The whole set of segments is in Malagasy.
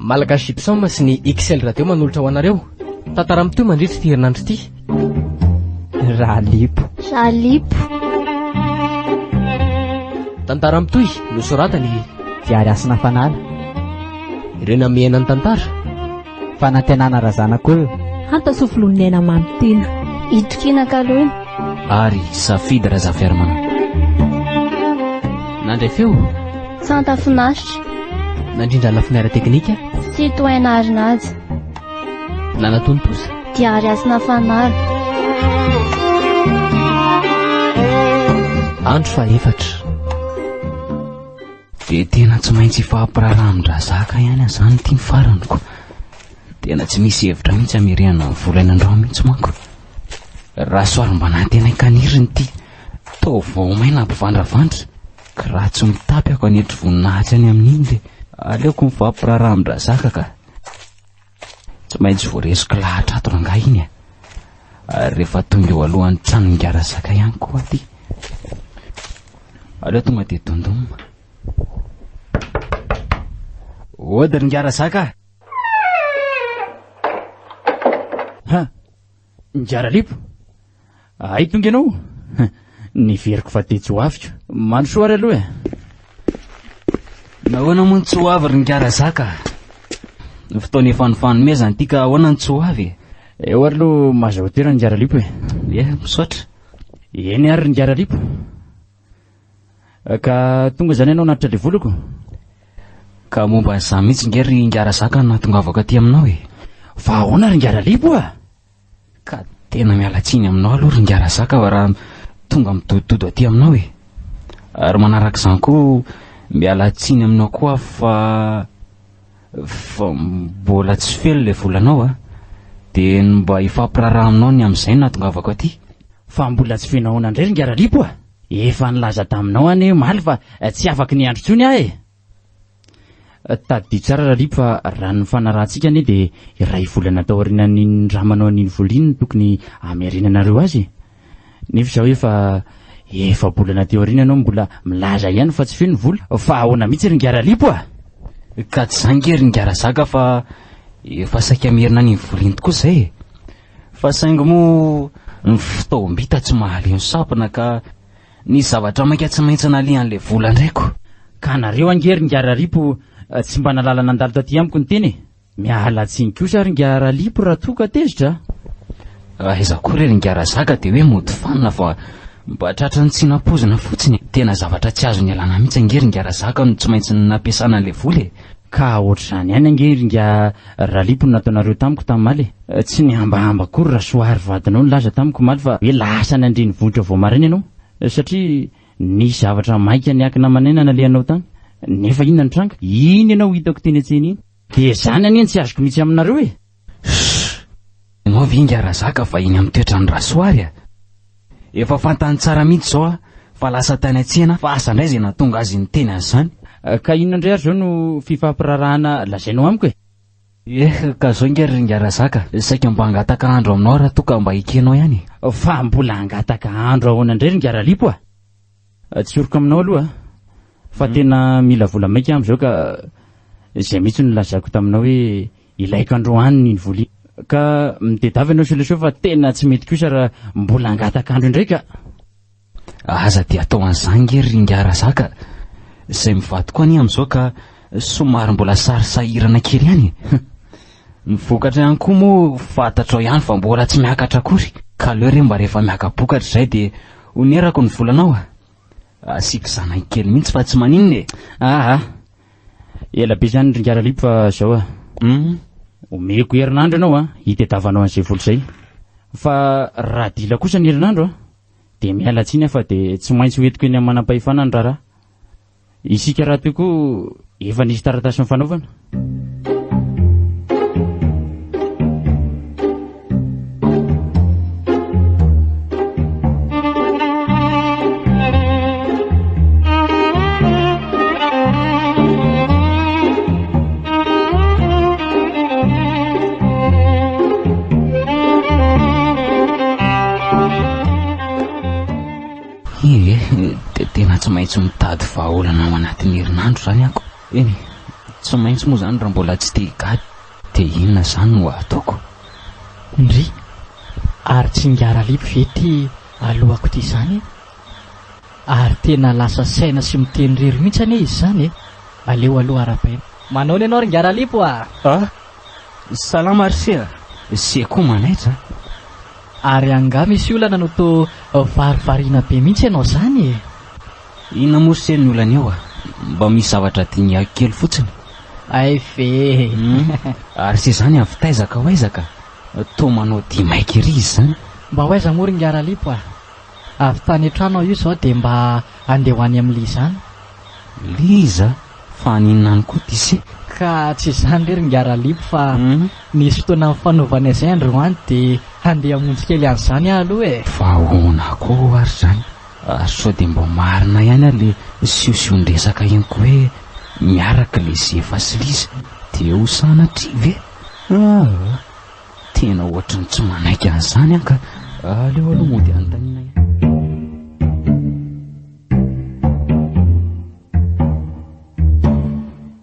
Malagasy Gypsum sy ny XL Radio manolotra ho anareo tantara mitohy mandritra ity herinandro ity. Ralipo. Ralipo. Tantara mitohy nosoratany Diary Hasina Fanala. Ireo namehana ny tantara. Fanantenana Razanakolona. Hanta sofilon'ny aina mamy tiana. Itokiana kaloina. Ary Safidy Razafiarimanana. Nandray feo. Santa finaritra. Nandrindra lafiny ara-teknika. Tsy tohaina arinaja. Nanatontosa. Diary Hasina Fanala. Andro fahefatra. Dia tena tsy maintsy hifampiraharaha amin-dRazaka ihany aho izany ity ny farany ko. Tena tsy misy hevitra mihitsy hamerenana ny vola eny androany mihitsy manko. Rasoary mba nantenain kaniriny ity toa vao may nampivandravandra. Ka raha tsy mitapy aho kanetry voninahitra any amin'iny dia aleoko mifampiraharaha amin-dRazaka ka. Tsy maintsy voaresiko lahatra ato rangahy iny e. Ary rehefa tonga eo alohan'ny tranon'i Razaka ihany koa aty. Aleo tonga dia dondoma. Ody ry Ngarazaka. Ha! Ngaralipo! Hay tonga ianao? Neveriko fa dia tsy ho avy ko. Mandrosoa ary aloha e. Nahoana moa no tsy ho avy ry Ngarazaka? Ny fotoana efa nifanomezana ity ka ahoana no tsy ho avy e? Eo ary aloha mahazahoa toerana Ngaralipo e. Ie, misaotra. Eny ary ry Ngaralipo. Ka tonga izany ianao hanatitra ilay volako? Ka momba an'izany mihitsy nge ry Ngarazaka no nahatongavako aty aminao e. Fa ahoana ry Ngaralipo a? Ka tena miala tsiny aminao aloha ry Ingahy Razaka fa raha tonga midodododo aty aminao e. Ary manaraka izany koa miala tsiny aminao koa aho fa fa mbola tsy feno ilay volanao a. Dia ny mba hifampiraharaha aminao ny amin'izay no nahatongavako aty. Fa mbola tsy feno ahoana indray ry Ingahy Ralipo a? Efa nilaza taminao anie omaly fa tsy afaky ny andro intsony aho e. Tadidio tsara Ralipo fa raha ny nifanarahantsika anie dia iray volana tao aorianan'iny niramanao an'iny vola iny no tokony hamerenanareo azy e! Nefa izao efa efa-bolana aty aoriana ianao mbola milaza ihany fa tsy feno ny vola, fa ahoana mihitsy ry Ingahy Ralipo a! Ka tsy izany nge ry Ingahy Razaka fa efa saika hamerina an'iny vola iny tokoa izay e! Fa saingy moa ny fitaovam-bita tsy mahaleo ny sampona ka Nisy zavatra maika tsy maintsy nalehan'ilay vola indray ko. Ka nareo ange ry Ingahy Raripo tsy mba nahalala nandalo taty amiko ny tena e! Miala tsiny kosa ry Ingahy Ralipo raha toa ka tezitra a! Aiza koa re ry Ingahy Razaka dia hoe mody fanina fa mba tratran'ny tsy nampoizina fotsiny e! Tena zavatra tsy azo nialana mihitsy ange ry Ingahy Razaka no tsy maintsy nampiasana an'ilay vola e! Ka ohatr'izany ihany ange ry Ingahy Ralipo no nataonareo tamiko tamimaly e! Tsy nihambahamba akory Rasoahary vadinao nilaza tamiko omaly fa hoe lasa any an-drenivohitra vao maraina ianao satria nisy zavatra maika niankina aman'aina nalehanao tany. Nefa inona no tranga? Iny ianao hitako teny an-tsena iny. Dia izany anie no tsy azoko mihitsy aminareo e! Shh! Ianao ve Ingahy Razaka vahiny amin'ny toetran'i Rasoary a? Efa fantany tsara mihitsy izao aho fa lasa tany an-tsena fa asa indray izay nahatonga azy niteny an'izany. Ka inona indray ary izao no fifampiraharahana lazainao amiko e? Eh, ka izao ange ry Ingahy Razaka, saika mba hangataka andro aminao raha toa ka mba ekenao ihany e. Fa mbola hangataka andro ahoana indray ry Ingahy Ralipo a? Tsoriko aminao aloha fa tena mila vola maika aho amin'izao ka izay mihitsy no nilazako taminao hoe Ilaiko androany iny vola iny. Ka mitedava ianao Solosoa fa tena tsy mety kosa raha mbola hangataka andro indray ka. Aza dia atao an'izany nge ry ingahy Razaka. Izay mivady koa anie amin'izao ka somary mbola sarisahirana kely ihany e. Ny vokatra ihany koa moa fantatrao ihany fa mbola tsy miakatra akory. Ka aleo re mba rehefa miaka-bokatra izay dia onerako ny volanao a. Asiako zanany kely mihitsy fa tsy maninona e. Aa. Ela be zany ry Ngaralipo fa zao a. Hum. Omeko herinandro ianao a, hitediavanao an'izay vola izay. Fa raha dila kosa ny herinandro a, dia miala tsiny aho fa dia tsy maintsy ho entiko eny amin'ny manam-pahefana ny raharaha. Isika rahateo koa efa nisy taratasy nifanaovana. Ie, dia tena tsy maintsy mitady vahaolana ao anatin'ny herinandro izany ako. Eny e. Tsy maintsy moa izany raha mbola tsy te higadra dia inona izany no hataoko? Ndry! Ary tsy ingahy Ralipo ve ity alohako ity izany e? Ary tena lasa saina sy miteny irery mihitsy anie izy izany e! Aleo aloha arahabaina. Manaona ianao ry ingahy Ralipo a! Ah! Salama ry se a! Se koa manaitra a! Ary angaha misy olana no toa varivariana be mihitsy ianao izany e? Inona moa ry se ny olana eo a? Mba misy zavatra dinihako kely fotsiny. Hay ve e! Ary se izany avy taiza ka ho aiza ka? Toa manao dia maika ery izy izany. Mba ho aiza moa ry ingahy Ralipo a? Avy tany an-trano aho io izao dia mba handeha ho any amin'i Liza any. Liza? Fa haninona any koa ty se? Ka tsy izany re ry ingahy Ralipo fa nisy fotoana nifanaovanay izay androany dia handeha hamonjy kely an'izany aho aloha e! Fa ahoana koa ary izany? Ary sao dia mba marina ihany ary le siosion-dresaka iny koa hoe miaraka le Zefa sy Liza dia ho sanatria ve? Aa! Tena ohatry ny tsy manaiky an'izany aho ka. Aleo aloha mody anontaniana ihany.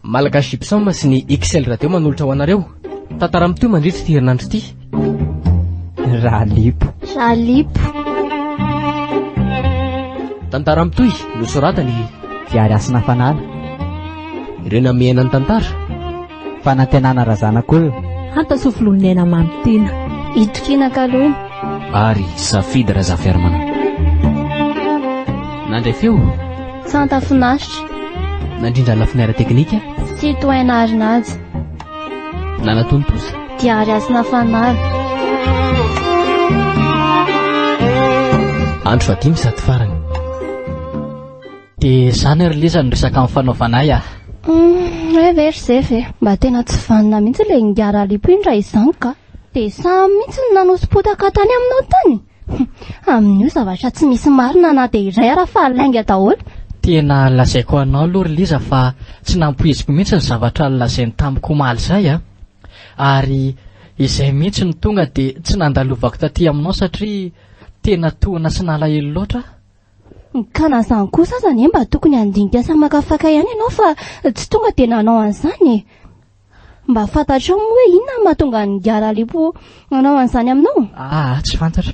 Malagasy Gypsum sy ny XL Radio manolotra ho anareo tantara mitohy mandritra ity herinandro ity. Ralipo. Ralipo. Tantara mitohy nosoratany Viary Hasina Fanala. Ireo namehana ny tantara. Fanantenana Razanakolona. Hanta Sovolon'aina Mamy Tiana. Itokiana Kaloina. Ary Safidy Razafiarimanana. Nandray feo. Santa Finaritra. Nandrindra ny lafiny ara-teknika. Tsitohaina Arinaja. Nanatontosa. Diary Hasina Fanala. Andro fahadimy sady farany. Dia izany ry Liza no resaka nifanaovanay ah. Humm, hay ve ry Zefy e, mba tena tsy vanona mihitsy ilay ingahy Ralipo iny raha izany ka. Dia samy mihitsy no nanosi-potaka tany aminao tany. Amin'io zavatra tsy misy marina na dia iray ara fa lainga daholo. Tena lazaiko anao aloha ry Liza fa tsy nampoiziko mihitsy ny zavatra nolazainy tamiko omaly izay a. Ary izay mihitsy no tonga dia tsy nandalovako taty aminao satria tena tohina sy nalahelo loatra aho. Ka na izany kosa aza anie mba tokony handinika sy hamakafaka ihany ianao fa tsy tonga dia nanao an'izany e. Mba fantatrao moa hoe inona no mahatonga an'i Ingahy Ralipo hanao an'izany aminao? Aa, tsy fantatro.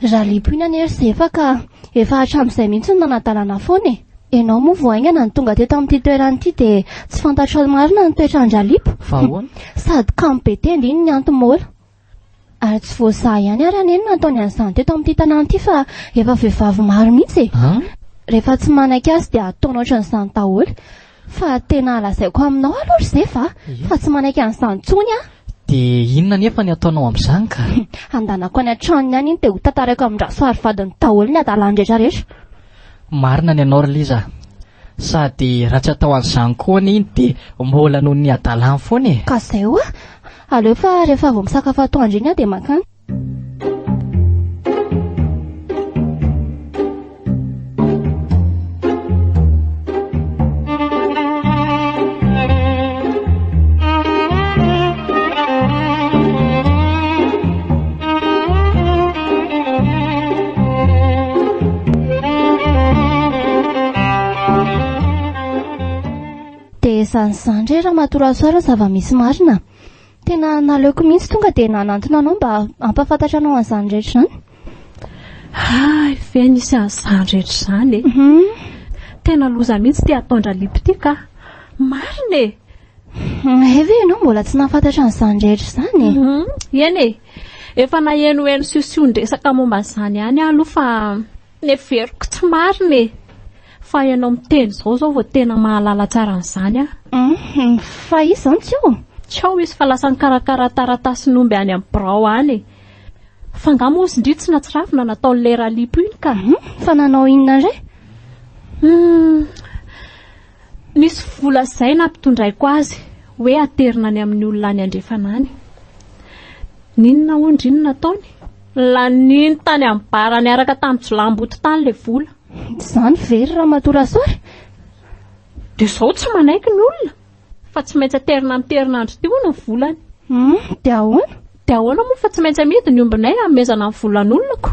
Ralipo iny anie ry Zefa ka efa hatramin'izay mihitsy no nanadalana foana e. Ianao moa vao haingana no tonga teto amin'ity toerana ity dia tsy fantatrao marina ny toetran-dRalipo. Fa ahoana? Sady kamo be tenda iny ny anti-môla. Ary tsy vao izaho ihany ary anie no nataony an'izany teto amin'ity tanàna ity fa efa vehivavy maro mihitsy e. Rehefa tsy manaiky azy dia ataony ohatran'izany daholo. Fa tena lazaiko aminao aloha ry Zefa fa tsy manaiky an'izany intsony aho. Dia inona anefa ny ataonao amin'izany ka? Andanako any an-tranony any iny dia ho tantaraiko amin-dRasoary vadiny daholo ny hadalany rehetra rehetra. Marina ny anao ry Liza a. Sady raha tsy atao an'izany koa anie iny dia mbola noho ny hadalany foana e. Ka izay hoa. Aleo fa rehefa vao misakafo atoandro iny aho dia mankany. Dia izany izany re Ramatoa Rasoara zava-misy marina. Tena naleoko mihitsy tonga dia nanantona anao mba hampahafantatra anao an'izany rehetra izany. Hay ve nisy an'izany rehetra izany e? Mhm. Tena loza mihitsy ity ataon-dRalipo ity ka. Marina e! Hay ve ianao mbola tsy nahafantatra an'izany rehetra izany e? Mhm. Eny e! Efa nahenoheno siosion-dresaka momba an'izany ihany aho aloha fa neveriko tsy marina e! Fa ianao miteny izao izao vao tena mahalala tsara an'izany aho. Hum, fa izy izany tsy ao? Tsy ao izy fa lasa nikarakara taratasin'omby any amin'ny birao any e. Fa angaha moa izy ndry tsy natsiravina nataon'ilay Ralipo iny ka? Hum, fa nanao inona indray? Hum, nisy vola izay nampitondraiko azy hoe aterina any amin'ny olona any andrefana any. N'inona hono ndry no nataony? Laniny tany amin'ny bar niaraka tamin'ny jiolahimboto tany ilay vola. Izany ve ry Ramatoa Rasoary? Dia izao tsy manaiky ny olona fa tsy maintsy aterina amin'ity herinandro ity hono ny volany. Hum, dia ahoana? Dia ahoana moa fa tsy maintsy amidy ny ombinay hanomezana ny volan'olonako.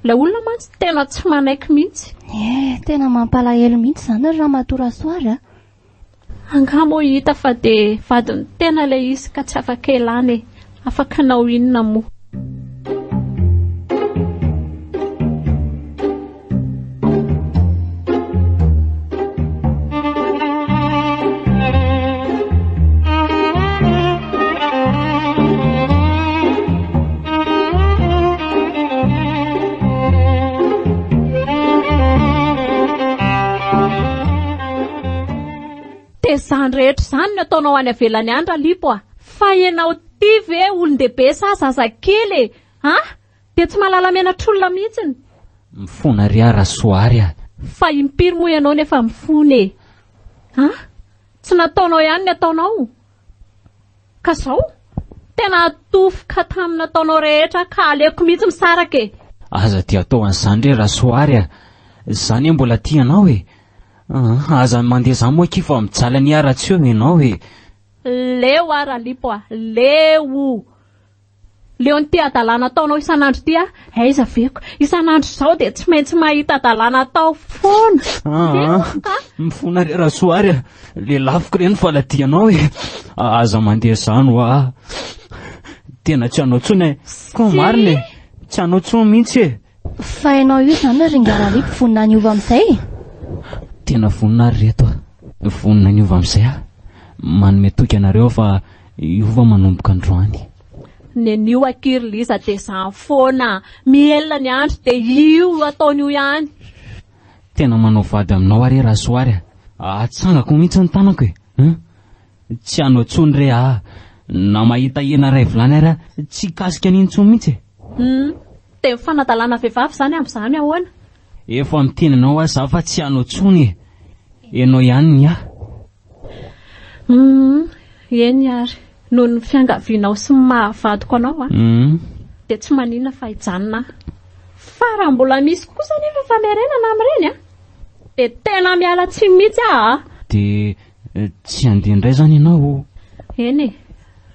Ilay olona mantsy tena tsy manaiky mihitsy. Eh, tena mampalahelo mihitsy izany ry Ramatoa Rasoary a. Angaha moa hita fa dia vadin'ny tena ilay izy ka tsy afaka ialana e. Afaka hanao inona moa? Dia izany rehetra izany no ataonao any avelany any Ralipo a! Fa ianao ity ve olon-dehibe sa zazakely e? A! Dia tsy mahalala menatr'olona mihitsiny. Mifona ry aho Rasoary a! Fa impiry moa ianao nefa mifona e? A! Tsy nataonao ihany ny ataonao? Ka zao? Tena atofoka tamin'ny nataonao rehetra ka aleoko mihitsy misaraka e! Aza dia atao an'izany re Rasoary a! Za anie mbola tia anao e! Aza mandeha zany moa akia fa mijaly anie aho raha tsy eo ianao e! Leo aho Ralipo a! Leo! Leon'ity hadalana ataonao isan'andro ity aho, aiza ve ko? Isan'andro izao dia tsy maintsy mahita hadalana atao foana. Aa, mifona re Rasoary a! Lelafiko re ny faladianao e! Aza mandeha izany hoa! Tena tsy hanao intsony e! Koa marina e! Tsy hanao intsony mihitsy e! Fa ianao io izany ry Ngaralipo vonona ny hiova amin'izay e? Tena vonona ary reto a! Vonona ny hiova amin'izay aho. Manome toky anareo aho fa hiova manomboka androany. Nenio akia ry Liza dia izany foana, mihelina ny andro dia io ataony io ihany. Tena manao vady aminao aho re Rasoary a! Atsangako mihitsy ny tanako e! Hein? Tsy hanao intsony re aho. Na mahita hena iray vilany ary aho, tsy hikasika an'iny intsony mihitsy e! Hum, dia ny fanadalana vehivavy izany amin'izany ahoana? Efa miteny anao aho za fa tsy hanao intsony e! Ianao ihany ny ahy. Hum, eny ary, noho ny fiangavianao sy ny maha vadiko anao an, dia tsy maninona fa hijanona aho. Fa raha mbola misy kosa anefa famerenana amin'ireny an, dia tena miala tsiny mihitsy aho an! Dia Tsy handeha indray izany ianao ô? Eny e,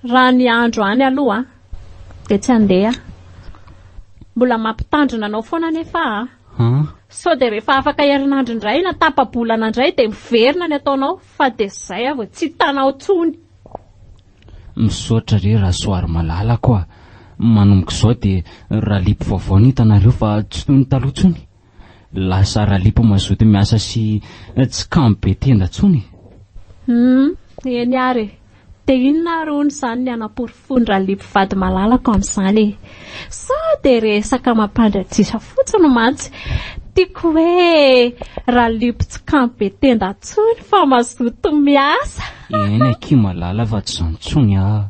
raha ny andro any aloha dia tsy handeha aho. Mbola mampitandrina anao foana anefa aho a. Sao dia rehefa afaka herinandro indray na tapa-bolana indray dia miverina ny ataonao fa dia izay aho vao tsy hitanao intsony. Misaotra re Rasoarimalalako a. Manomboka izao dia ralipy vaovao no hitanareo fa tsy toy ny taloha intsony. Lasa ralipo mazoto miasa sy tsy kamo be tenda tsony e. Hum, eny ary e. Dia inona ary hono izany ny hanaporofoan-dRalipo vady malalako amin'izany e? Sao dia resaka mampandry adrisa fotsiny mantsy. Tiako hoe Ralipo tsy kamo be tenda tsony fa mazoto miasa. Eny akia malala fa tsy izany tsony ah.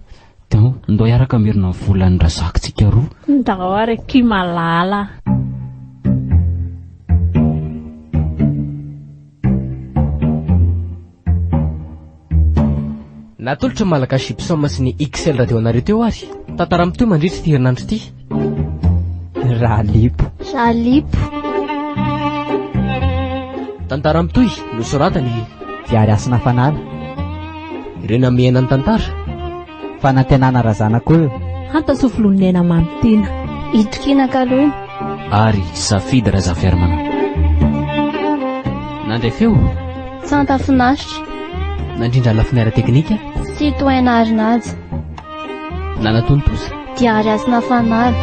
Ndao, ndao hiaraka hamerina ny volan'ny razakitsika roa. Ndao ary akia malala. Natolotry ny Malagasy Gypsum sy ny XL Radio anareo teo ary tantara mitohy mandritra ity herinandro ity. Ralipo. Ralipo. Tantara mitohy nosoratany Diary Hasina Fanala. Ireo namehana ny tantara. Fanantenana Razanakolona. Hanta Sovolonena Mamitiana. Itokiana Kaloina. Ary Safidy Razafiarimanana. Nandray feo. Tsanta Finaritra. Nandrindra ny lafiny ara-teknika. Citoyen Arinaja. Nanatontosa. Diary Hasina Fanala.